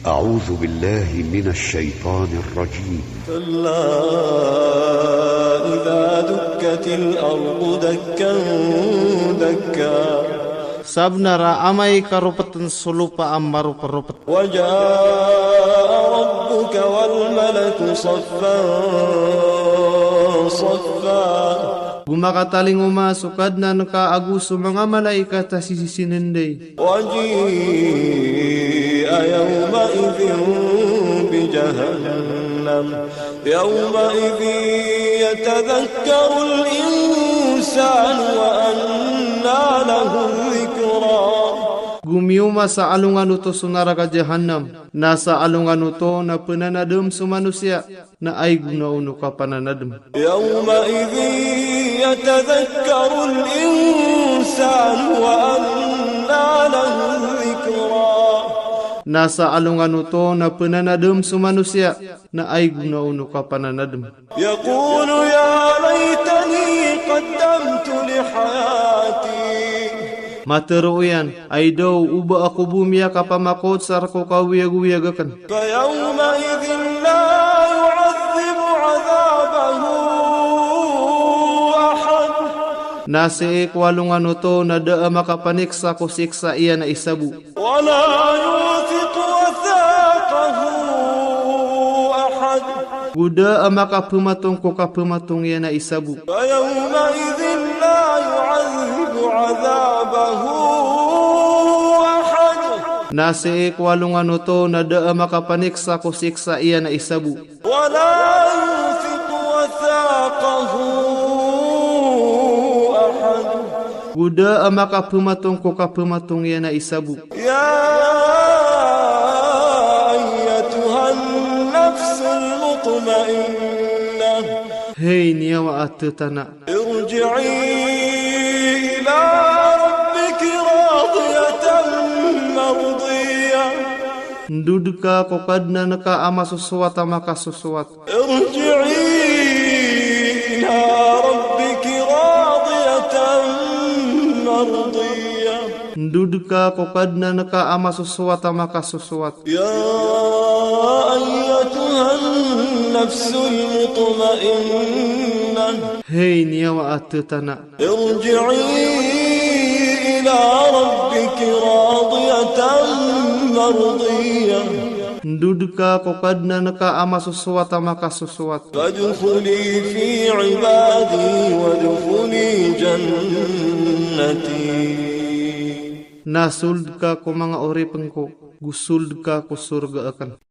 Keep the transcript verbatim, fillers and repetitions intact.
أعوذ بالله من الشيطان الرجيم. كلا إذا دكت الأرض دكا دكا. Sabnar a amay ka ropeten so lopa a maroperopet. وجاء ربك والملك صفا صفا. Go makatalingoma so Kadnan ka ago so manga malaikat a sisisinen dai. وجيء يومئذ بجهنم يومئذ يتذكر الإنسان وأنى له الذكرى. Go mioma sa alongan oto so naraka Jahannam, na sa alongan oto na penanadem so manosiya, na ay go na ono kapananadem. يومئذ يتذكر الإنسان وأنى له الذكرى. Na sa alongan oto na penanadem so manosiya, na ay go na ono kapananadem. يقول يا ليتني قدمت لحياتي. Matero iyan, ay daw o ba ako bo miyakapamakot sa rko kaoyagoyag aken. فيومئذ لا يعذب عذابه أحد. Na sii ko alongan oto na da a makapaniksa ko siksa iyan a isa bo. ولا يوثق وثاقه أحد. Go da a makapematong ko kapematong iyan a isa bo. فيومئذ لا يعذب عذابه أحد. Na sii ko alongan oto na da a makapaniksa ko siksa iyan a isa bo. ولا يوثق وثاقه أحد. Go da a makapematong ko kapematong iyan a isa bo. يا أيتها النفس المطمئنة. Hay niyawa a tetana. ارجعي إلى ربك راضية مرضية. Ndod ka ko Kadnan ka a masosowat a makasosowat. ارجعي إلى ربك راضية مرضية. Ndod ka ko Kadnan ka a masosowat a makasosowat. يا أيتها النفس المطمئنة. Hay niyawa a tetana. ارجعي إلى ربك راضية مرضية. Ndod ka ko Kadnan ka a masosowat a makasosowat. فادخلي في عبادي وادخلي جنتي. Na sold ka ko manga oripen ko, go sold ka ko sorga aken.